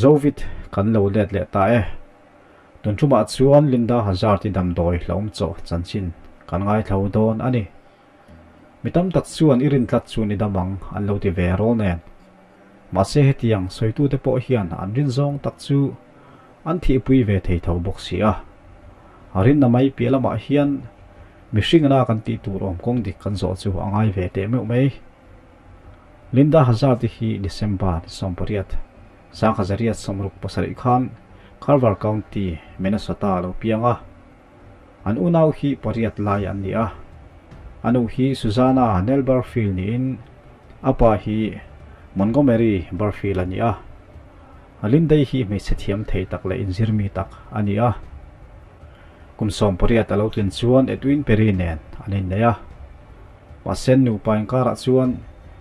Zovit kan lo let leh ta e. Tun ṭumah chuan Linda Hazard i damdawi hlauhawm chaw chanchin kan ngaithlo dawn a ni. Mi tam tak chuan i rin tlat chu ni dam ang an lo ti ve rawl nen. Mahse hetiang sawitute pawh hian an rin zawng tak chu an thihpui ve thei tho bawk si a. A rinna mai piah lamah hian mihringna kan tih tur awm kawng dik kan zawh chu a ngai ve teh meuh mai. Linda Hazard-i hi December ni 18, 1967 khan Carver County, Minnesota a lo piang a. An unau hi pariat lai an ni a. A nu hi Susanna Nell Barfield niin a pa hi Montgomery Barfield a ni a. Lindei hi hmeichhe thiam thei tak leh inzirmi tak a ni a. Kum 18 a lo tlin chuan Edwin Perry nen an innei a. Mahse nupa inkarah chuan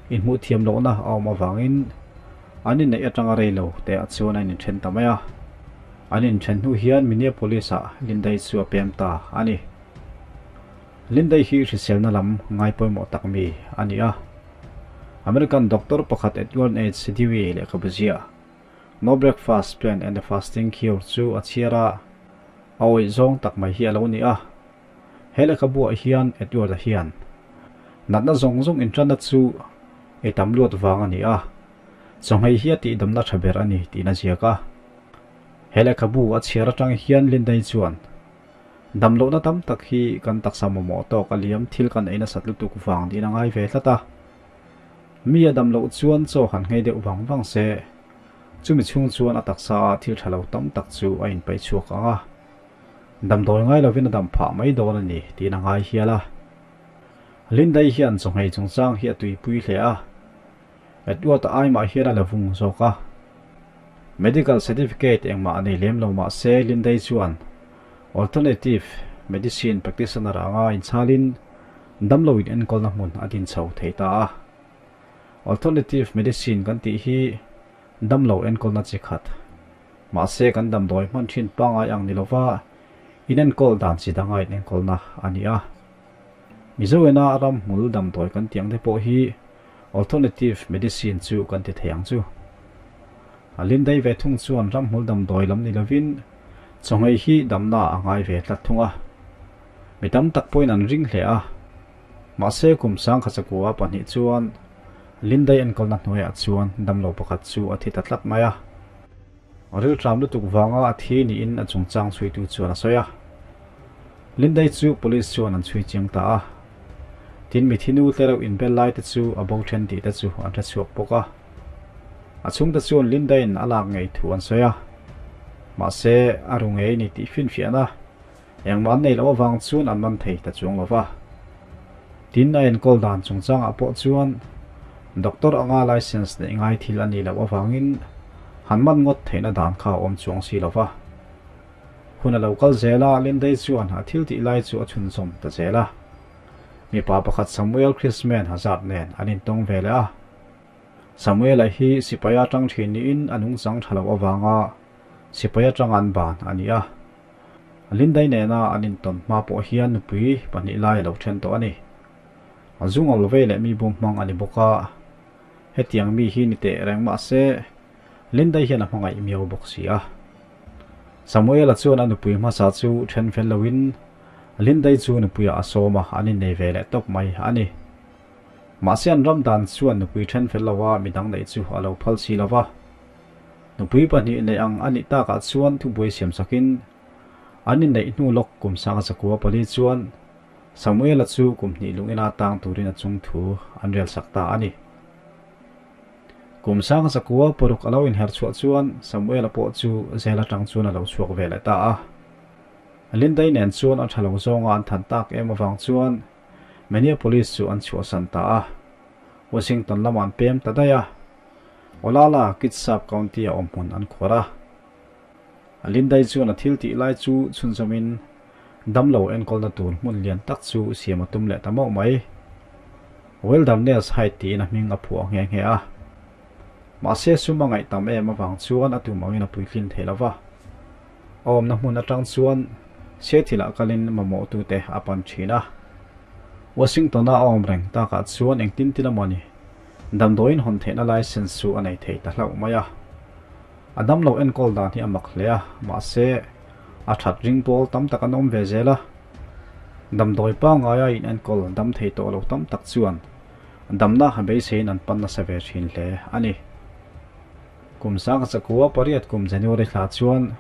inhmuh thiam lohna a awm avangin an inneih atanga rei lo te ah chuan an inthen ta mai a. An inthen hnu hian Minneapolis-ah Lindei chu a pem ta a ni. Lindei hi hriselna lam ngai pawimawh tak mi a ni a. American doctor pakhat Edward H. Dewey lehkhabu ziah No Breakfast Plan and the Fasting Cure chu a chhiar a, a awih zawng tak mai hi a lo ni a. He lehkhabuah hian Edward-a hian natna zawng zawng inṭanna chu ei tam luat vang a ni a, chawhmeh hi a tihdamna ṭha ber a ni tiin a ziak a. He lehkhabu a chhiar aṭang hian Lindei chuan, Damlohna tam tak hi kan taksa mamawh tawk a liam thil kan ei nasat lutuk vang niin a ngai ve tlat a. Mi a damloh chuan chaw han nghei deuh vang vang se, chumi chhung chuan a taksa ah thil ṭha lo tam tak chu a inpeih chhuak ang a. Damdawi ngai lovin a dam phah mai dawn a ni tiin a ngai hial a. Lindai hian chawhmeh chungchang hi a tuipui hle a, Edward-a aimah hian a la vung zawk a. Medical certificate engmah a nei lem lo mah se Lindai chuan alternative medicine practitioner anga inchhalin damlo in enkawlna hmun a din chho thei ta a. Alternative medicine kan tih hi damlo enkawlna chi khat. Mahse kan damdawi hman thin pangngai ang ni lova inenkawl dan chi danga inenkawlna a ni a. Mizoena ramhmul damdawi kan tih ang te pawh hi alternative medicine chu kan ti thei ang chu. A Lindei ve thung chuan ramhmul damdawi lam ni lovin chawhmeh hi damna a ngai ve tlat thung a. Mi tam tak pawhin an ring hle a. Mahse kum 1900 pahnih chuan Lindei enkawlna hnuaiah chuan damlo pakhat chu a thi ta tlat mai a. Rilṭam lutuk vanga a thi niin a chungchang chhuitu chuan a sawi a. Lindei chu police chuan an chhui chiang ta a. Tin mithi nu tlereuh inbel lai te chu a bo then tih te chu an hre chhuak bawk a. A chhungte chuan Lindei'n a lak ngei thu an sawi a. Mahse, a ru ngei ni tih finfiahna Engmah an nei loh avang chuan an man thei ta chuang lo va. Tin, a enkawl dan chungchangah pawh chuan doctor anga license neih ngai thil a nih loh avangin han man ngawt theihna dan kha a awm chuang si lo va. Hun a lo kal zel a, Lindei chuan a thil tih lai chu a chhunzawm ta zel a. Mipa pakhat Samuel Christman Hazard nen an intawng ve leh a. Samuel-a hi sipai atang thin niin a nungchang tha loh avanga sipai atanga an ban a ni a. Lindai nena an intawn hma pawh hian nupui pahnih lai a lo then tawh a ni. A zu ngawlh vei leh mi bum hmang a ni bawk a, hetiang mi hi ni teh reng mah se Lindai hian a hmangaih miau bawk si a. Samuela chuan a nupui hmasa chu then fel loin Lindai chu nupuiah a sawm a, an innei ve leh tawp mai a ni. Mahse an ram dan chuan nupui then fel loa midang neih chu a lo phal si lo va. Nupui pahnih neih ang a nih takah chuan thubuai siam sakin an inneih hnu lawk kum 1904 chuan Samuela chu kum hnih lungina tang turin a chung thu an rel sak ta a ni. Kum 1906 a lo inher chhuah chuan Samuela pawh chu jail atang chuan a lo chhuak ve leh ta a. Lindai nen chuan a tha lo zawnga an than tak em avang chuan Minneapolis chu an chhuahsan ta a. Washington lamah an pem ta daih a. Olala, Kitsap County-a awm hmun an khuar a. Lindai chuan a thil tih lai chu chhunzawmin damlo enkawlna tur hmun lian tak chu siam a tum leh ta mauh mai. Wilderness Height tiin a hming a phuah nghe nghe a. Mahse sum a ngaih tam em avang chuan a tum angin a puitlin thei lo va. A awmna hmun atang chuan Seattle-ah kalin mamawhtute a pan thin a. Washington-a a awm reng takah chuan engtin tin a maw ni? Damdawiin hawn theihna license chu a nei thei ta hlauh mai a. A damlo enkawl dan hi a mak hle a, mahse, a that ring pawl tam tak an awm ve zel a. Damdawi pangaia inenkawl dam thei tawh lo tam tak chuan damna beiseiin an pan nasa ve thin hle a ni. Kum sang zakua pariat kum January thla chuan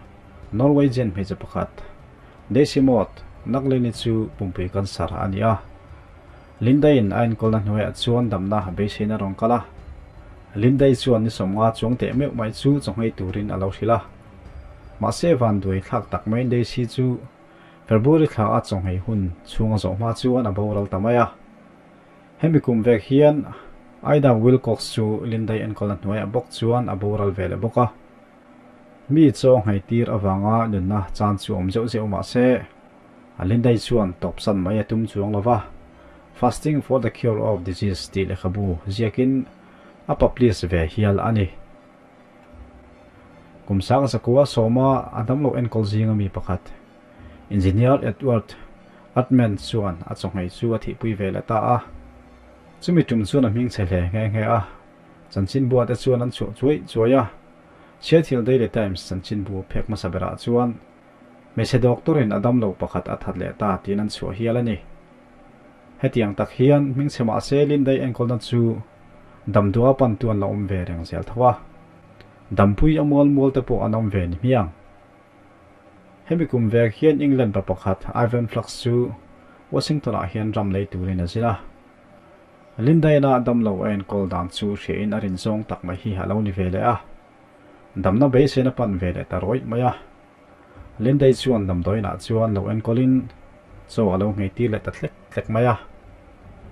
Norwegian hmeichhe pakhat Daisy Maud Naglini chu pumpui cancer a ni a. Linda-in a enkawlna hnuaiah chuan damna beiseina a rawn kal a. Linda-i chuan ni sawmnga chuang teh meuh mai chu chawnghei turin a lo hrilh a. Mahse vanduai thlak tak maiin Daisy chu February thla a chawnghei hun chhunga zawh hma chuan a boral ta mai a. Hemi kum vek hian Ida Wilcox chu Linda-i enkawlna hnuaiah bawk chuan a boral ve leh bawk a. Mi chaw ngheitir avanga nunna chan chu awm zeuh zeuh mah se, Lindai chuan tawpsan mai a tum chuang lo va, Fasting for the Cure of Disease tih lehkhabu ziakin a publish ve hial a ni. Kum sang zakua sawma a damlo enkawl zinga mi pakhat, Engineer Edward Erdmann chuan a chawnghei chu a thihpui ve leh ta a. Chumi tum chuan a hming chhe hle nghe nghe a. Chanchinbua te chuan an chhuah chuai chuai a, Seattle Daily Times chanchinbu phek hmasa berah chuan hmeichhe doctor-in a damlo pakhat a that leh ta tiin an chhuah hial a ni. Hetiang tak hian hmingchhe mahse Lindai enkawlna chu damdua pantu an la awm ve reng zel tho a, dampui a mual mual te pawh an awm ve ni hmiang. Hemi kum vek hian England pa pakhat Ivan Flux chu Washington-ah hian ram lei turin a zin a. Lindaina damlo a enkawl dan chu hriain a rin zawng tak mai hi a lo ni ve leh a. Damna beiseina pan ve leh ta rawih mai a. Lindai chuan damdawiinah chuan lo enkawlin chaw a lo ngheitir leh ta tlek tlek mai a.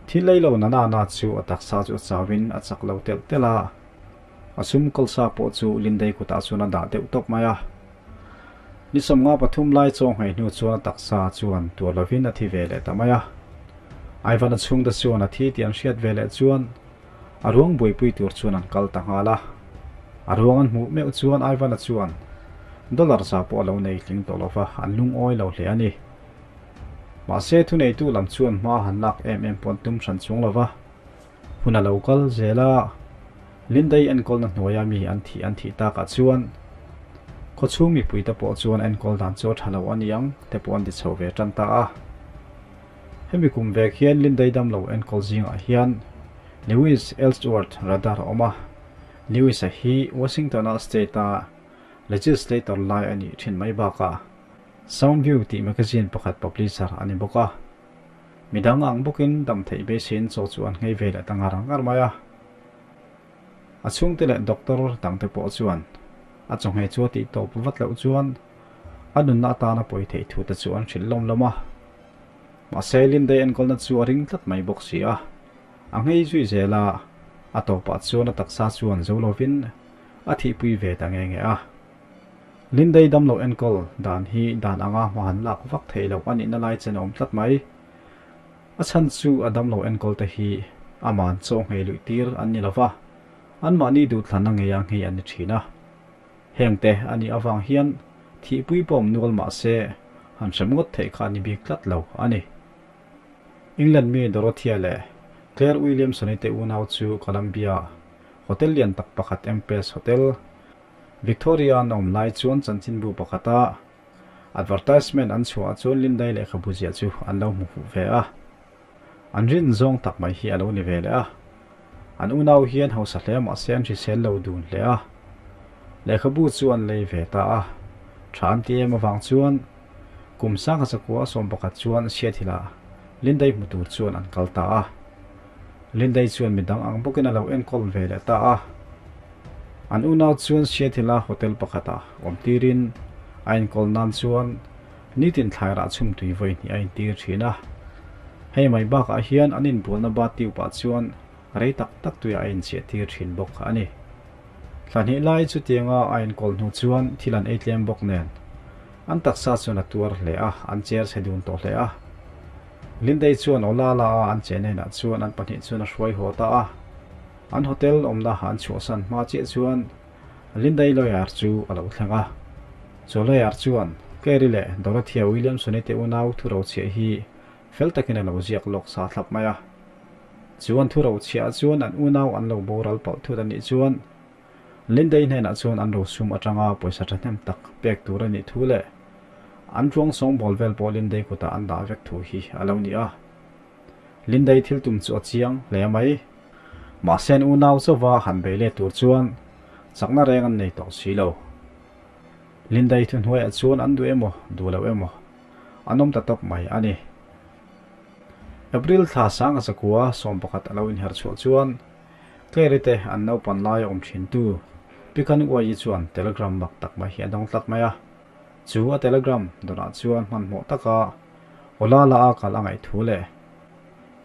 Thil ei lo na na na chu a taksa chu a chauin a chak lo telh telh a. A sum kawlsa pawh chu Lindai kutah chuan a dah deuh tawp mai a. Ni 53 lai chaw nghei hnu chuan a taksa chuan tuar lovin a thi ve leh ta mai a. Ivan-a chhungte chuan a thi tih an hriat ve leh chuan a ruang buaipui tur chuan an kal ta nghal a. A ruang an hmuh meuh chuan Ivan-a chuan dollar za pawh a lo nei tling tawh lova, an lungawi lo hle a ni. Mahse thuneitu lam chuan hma han lak em em pawh an tum hran chung lova. Hun a lo kal zel a, Lindai enkawlna hnuaia mi an thih an thih takah chuan khawchhung mipuite pawh chuan enkawl dan chu a tha lo a ni ang te pawh an ti chho ve tan ta a. Hemi kum vek hian Lindai damlo enkawl zingah hian Lewis Ellsworth Radar a awm a, Lewis-a hi Washington-a state-a legislator lai a nih thin mai bakah Soundview tih magazine pakhat publisher a ni bawk a. Midang ang bawkin dam theih beiseiin chaw chu an nghei ve leh ta ngar ngar mai a. A chhungte leh doctor dangte pawh chuan a chawhmeh chu a tih tawp vat loh chuan a nunna atana pawi theih thu te chu an hrilh lawm lawm a. Mahse Lindei enkawlna chu a ring tlat mai bawk si a. A nghei zui zel a, a tawpah chuan a taksa chuan zo lovin a thihpui ve ta nge nge a. Lindei damlo enkawl dan hi dan anga hma han lak vak theih loh a nihna lai chen a awm tlat mai. A chhan chu a damlo enkawl te hi aman chaw nghei luih tir an ni lova, anmahni duhthlanna ngeia nghei an ni thin a. Hengte a nih avang hian thihpui pawm nual mah se han hrem ngawt theih kha a ni bik tlat lo a ni. England mi Dorothea leh Claire Williamson-i te unau chu Columbia hotel lian tak pakhat Empress Hotel, Victoria an awm lai chuan chanchinbu pakhata advertisement an chhuah chuan Lindai lehkhabu ziah chu an lo hmu fuh ve a. An rin zawng tak mai hi a lo ni ve leh a. An unau hian hausa hle mahse an hrisel lo dun hle a. Lehkhabu chu an lei ve ta a. Tha an ti em avang chuan kum sangha zakua 11 chuan Seattle-ah Lindai hmu tur chuan an kal ta a. Lindai chuan midang ang bawkin a lo enkawl ve leh ta a. An unau chuan Seattle-a hotel pakhatah awm tirin a enkawl nan chuan nitin thlairah chhumtui vawi hnih a intir thin a. Hei mai bakah hian an inbualna bat tube-ah chuan rei tak tak tuiah a inchiah tir thin bawk a ni. Thla hnih lai chutianga a enkawl hnu chuan thil an ei tlem bawk nen an taksa chuan a tuar hle a, an cher chhe dun tawh hle a. Lindei chuan Olala a an che hnenah chuan an pahnih chuan a hruai haw ta a. An hotel awmna an chhuahsan hma chiah chuan Lindei lawyer chu a lo thleng a. Chu lawyer chuan Carrie leh Dorothea Williamson-i te unau thurochhiah hi fel takin a lo ziak lawk sa thlap mai a. Chu an thurochhiah chuan an unau an lo boral palh thut a nih chuan. Lindei hnenah chuan an rosum atanga pawisa thahnem tak pek tur a nih thu leh an ruang sawngbawl vel pawh Lindei kutah an dah vek thu hi a lo ni a. Lindei thil tum chu a chiang hle mai. Mahse an unau chauva han bei let tur chuan chakna reng an nei tawh si lo. Lindei thuhnuaiah chuan an duh emaw duh lo emaw an awm ta tawp mai a ni. April thla sanga zakua 11 a lo inher chhuah chuan Clary te an naupan laia awm thintu Pikan Uai-i chuan telegram mak tak mai hi a dawng tlat mai a. Chu a telegram dawnah chuan hmanhmawh taka Olala a kal a ngaih thu leh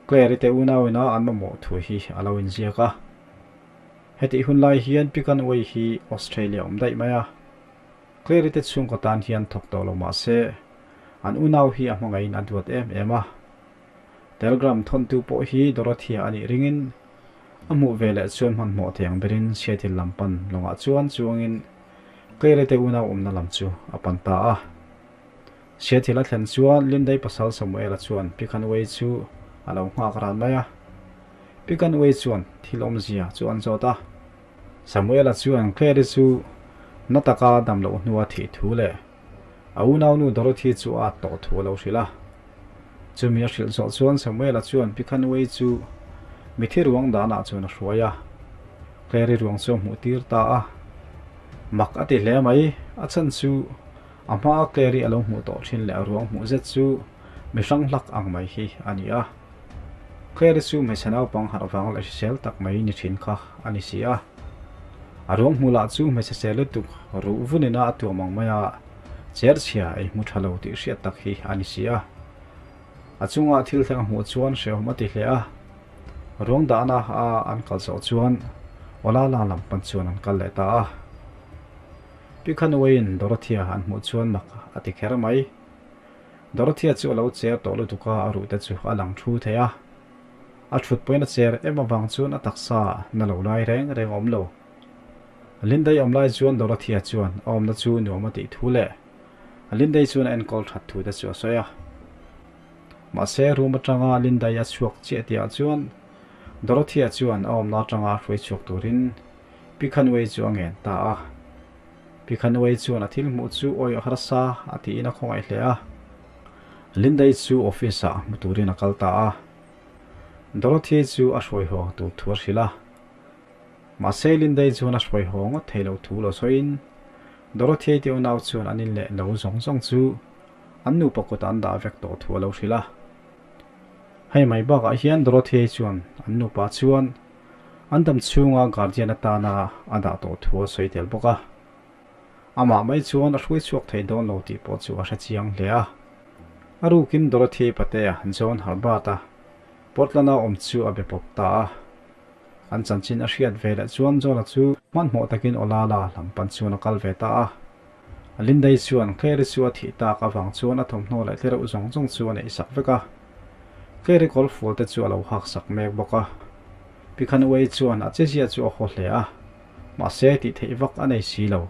Clary te unauina an mamawh thu hi a lo inziak a. Hetih hun lai hian Pikan Uai hi Australia awm daih mai a. Clary te chhungkaw tan hian thawk tawh lo mah se, an unau hi a hmangaihin a duat em em a. Telegram thawntu pawh hi Dorothea a nih ringin a hmuh ve leh chuan hmanhmawh thei ang berin Seattle lam pan lawngah chuan chuangin Clary te unau awmna lam chu a pan ta a. Seattle a thlen chuan Lindei pasal Samuela chuan Pikanway chu a lo nghak ran mai a. Pikanway chuan thil awmzia chu an zawt a. Samuela chuan Clary chu na taka dam loh hnua thih thu leh a unaunu Dorothy chu a at tawh thu a lo hrilh a. Chumi a hrilh zawh chuan Samuela chuan Pikhanwei chu mithi ruang danah chuan a hruai a, Clary ruang chu a hmuh tir ta a. Mak a ti hle mai, a chhan chu a hmaa Clary a lo hmuh tawh thin leh a ruang hmuh zet chu mi hrang hlak ang mai hi a ni a. Clary chu hmeichhe naupang harh vang leh hrisel tak mai ni thin kha a ni si a. A ruang hmuh lah chu hmeichhe sel lutuk ruh vunina a tuam ang mai a, cher chhia ei hmu tha lo tih hriat tak hi a ni si a. A chunga thil thleng a hmuh chuan hrehawm a ti hle a. Ruang dahna a an kal zawh chuan Olala lam pan chuan an kal leh ta a. Pi Khanuaiin Dorothea an hmuh chuan mak a ti kher mai. Dorothea chu a lo cher tawh lutuk a, a ruhte chu a lang thu thei a. A thut pawhin a cher em avang chuan a taksa na lo lai reng reng a awm lo. Lindei awm lai chuan Dorothea chuan a awmna chu nuam a tih thu leh Lindei chuan a enkawl that thu te chu a sawi a. Mahse room atanga Lindei a chhuak chiah tihah chuan Dorothea chuan a awmna atanga hruai chhuak turin Pi Khanwei chu a ngen ta a. Pi Khanwei chuan a thil hmuh chu awih harsa a tiin a khawngaih hle a. Lindei chu office ah hmu turin a kal ta a. Dorothy chu a hruai haw tur thu a hrilh a. Mahse Lindei chuan a hruai haw ngawt thei lo thu lo sawiin Dorothy te unau chuan an in leh lo zawng zawng chu an nupa kutah an dah vek tawh thu a lo hrilh a. Hei mai bakah hian Dorothy chuan an nupa chuan an dam chhunga guardian atana a dah tawh thu a sawi tel bawk a. Amah mai chuan a hruai chhuak thei dawn lo tih pawh chu a hre chiang hle a. A rukin Dorothy patea John Herbert-a Portland-a awm chu a be pawp ta a. An chanchin a hriat ve leh chuan John-a chu hmanhmawh takin Olala lam pan chuan a kal ve ta a. Lindei chuan Clary chu a thih tak avang chuan a thawmhnaw leh tlereuh zawng zawng chu a neih sak vek a. Clary kawl fual te chu a lo hak sak mek bawk a. Pikhanway chuan a chezia chu a haw hle a. Mahse tih theih vak a nei si lo.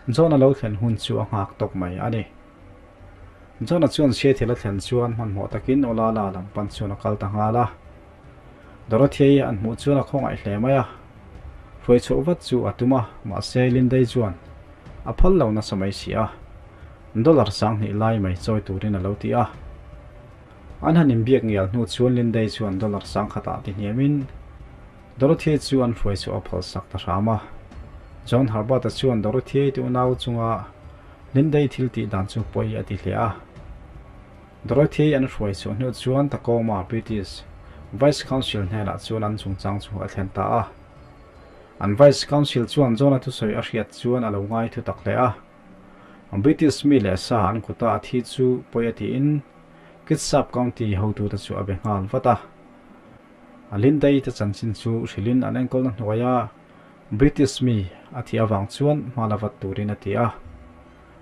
John-a lo thlen hun chu a nghak tawp mai a ni. John-a chuan Seattle a thlen chuan hmanhmawh takin Olala lam pan chuan a kal ta nghal a. Dorothea-i an hmuh chuan a khawngaih hle mai a. Hruai chhuah vat chu a tum a, mahse Lindei chuan a phal lo nasa mai si a. Dollar 2000 lai mai chawi turin a lo ti a. An han inbiak ngial hnu chuan Lindei chuan dollar 1000 ah ti hniamin Dorothea chu an hruai chu a phal sak ta hram a. John Herbert-a chuan Dorothea-i te unau chunga Lindei thil tih dan chu pawi a ti hle a. Dorothea-i an hruai chhuah hnu chuan Tacoma British Vice Council hnenah chuan an chungchang chu a thlen ta a. An Vice Council chuan John-a thusawi a hriat chuan a lo ngai thu tak hle a. British mi leh sa an kuta a thi chu pawi a tiin Kitsap County hotute chu a be nghal vat a. A Lindei te chanchin chu hrilhin an enkawlna hnuaia British mi a thih avang chuan hma la vat turin a ti a.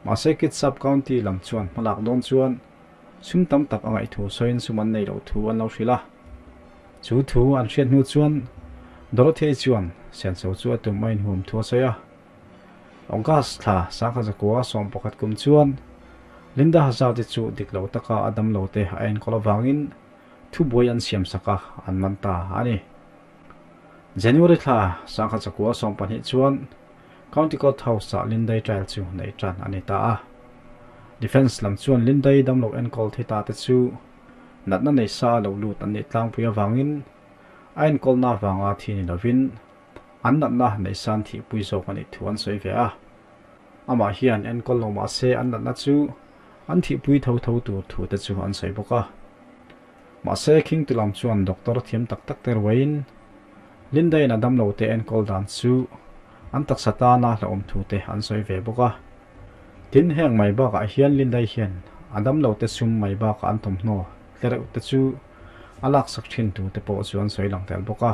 Mahse Kitsap County lam chuan hmalak dawn chuan sum tam tak a ngaih thu sawiin sum an nei loh thu an lo hrilh a. Chu thu an hriat hnu chuan Dorothea chuan senso chu a tum a inhuam thu a sawi a. August thla 1911 kum chuan Linda Hazard-i chu dik lo taka a damlo te a enkawl avangin Thubuai an siam sak a, an man ta a ni. January thla 1912 chuan. County Court House-ah Lindai trial chu neih tan a ni ta a. Defence lam chuan Lindai damlo enkawl thi ta te chu natna nei sa a lo lut an nih tlangpui avangin a enkawlna avanga thi ni lovin an natna neih san thihpui zawk a nih thu an sawi ve a. Amah hian enkawl lo mah se an natna chu an thihpui tho tho tur thu te chu an sawi bawk a. Mahse khingtu lam chuan doctor thiam tak tak te ruaiin Linda-in a damlo te enkawl dan chu an taksa tana hlauhawm thu te an sawi ve bawk a. Tin, heng mai bakah hian Linda-i hian a damlo te sum mai bakah an thawmhnaw tlereuh te chu a laksak thin tu te pawh chu an sawi lang tel bawk a.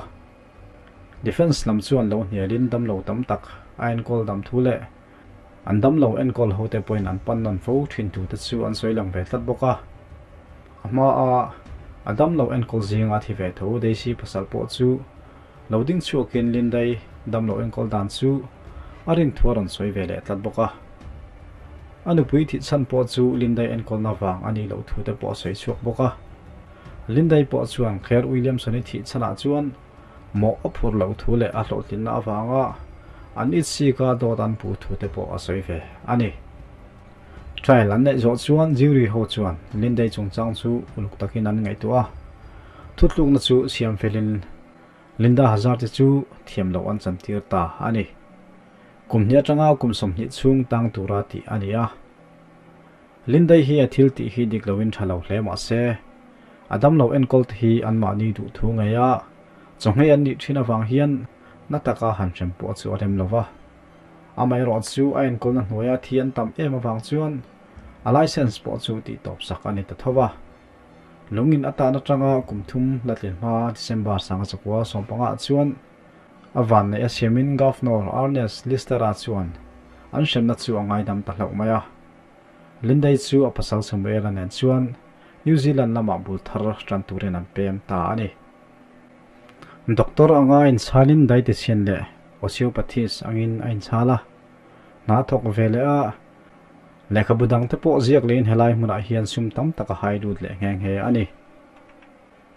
Defence lam chuan lo hnialin damlo tam tak a enkawl dam thu leh An damlo enkawl hote pawhin an pan nawn fo thin tute chu an sawi lang ve tlat bawk a. A hmaa a damlo enkawl zinga thi ve tho Daisy pasal pawh chu lo ding chhuakin Lindai damlo enkawl dan chu a rin thu a rawn sawi ve leh tlat bawk a. A nupui thih chhan pawh chu Lindai enkawlna vang a nih loh thute pawh a sawi chhuak bawk a. Lindai pawh chuan Claire Williamson-i thih chhanah chuan Mawh a phur loh thu leh a hlawhtlinna avanga an itsika dawt an puh thu te pawh a sawi ve a ni. Trial an neih zawh chuan jury ho chuan Lindei chungchang chu uluk takin an ngaihtuah a, thutlukna chu siam felin Linda Hazard te chu thiam loh an chantir ta a ni. Kum hnih atanga kum 20 chhung tang tura tih a ni a. Lindei hi a thil tih hi dik loin tha lo hle mah se, a damlo enkawl te hi anmahni duh thu ngei a, chawhmeh an nih thin avang hian na taka han hrem pawh chu a rem lo va. Amaherawh chu a enkawlna hnuaia thi an tam em avang chuan a licence pawh chu tih tawp sak a ni ta tho va. Lungin a tan atanga kum thum la tlin hma December sanga chakua sawmpangah chuan a vanneih a siamin Governor Ernest Lister-a chuan an hremna chu a ngaidam ta hlauh mai a. Lindai chu a pasal Samuela nen chuan New Zealand lamah bul thar tan turin an pem ta a ni. Doctor anga a inchhalin dietitian leh osteopathist angin a inchhal a, hna thawk ve leh a, lehkhabu dangte pawh ziak lehin helai hmunah hian sum tam tak a hai lut leh nghe nghe a ni.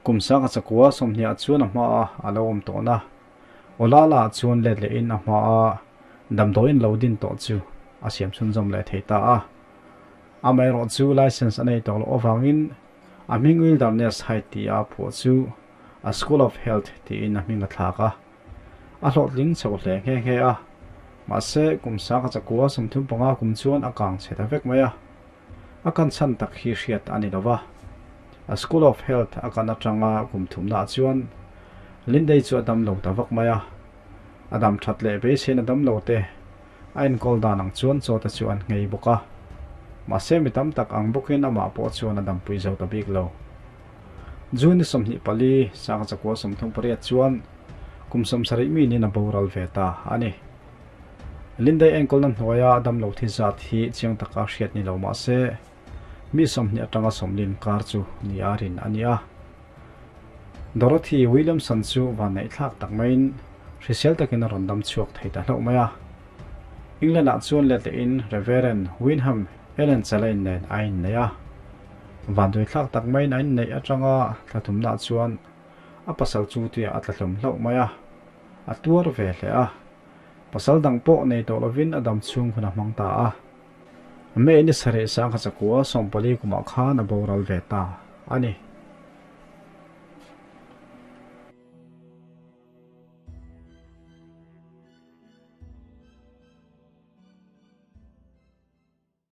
Kum sanga chakua 20 ah chuan a hmaa a lo awm tawhna Olala chuan let lehin a hmaa damdawiin lo din tawh chu a siam chhunzawm leh thei ta a. Amaherawh chu licence a nei tawh loh avangin a hming Wilderness Height tia a phuah chu a School of Health tiin a hming a thlak a. A hlawhtling chho hle nghe nghe a. Mahse, kum sanga chakua 35 kum chuan a kang chhe ta vek mai a. A kan chhan tak hi hriat a ni lo va. A School of Health a kan atanga kum thumnaah chuan Lindei chu a dam lo ta vak mai a. A dam that leh beisein a dam lo te a enkawl dan ang chuan chaw te chu an nghei bawk a. Mahse mi tam tak ang bawkin amah pawh chuan a dampui zo ta bik lo. June ni 24, sanga chakua 38 chuan kum 70 minin a boral ve ta a ni. Lindai enkawlna hnuaia a damlo thi zat hi chiang taka hriat ni lo mah se, mi 20 atanga 40 inkar chu ni a rin a ni a. Dorothy Williamson chu vanneihthlak tak maiin hrisel takin a rawn dam chhuak thei ta hlauh mai a. England-ah chuan let lehin Reverend Wyndham Ellen Chalain nen a inneih a. Vanduaithlak tak maiin a inneih atanga thla thumnaah chuan a pasal chu tuiah a tla hlawm hlauh mai a, a tuar ve hle a. Pasal dang pawh nei tawh lovin a dam chhung hun a hmang ta a. May ni sarih sangha chakua 14 kumah khan a boral ve ta a ni.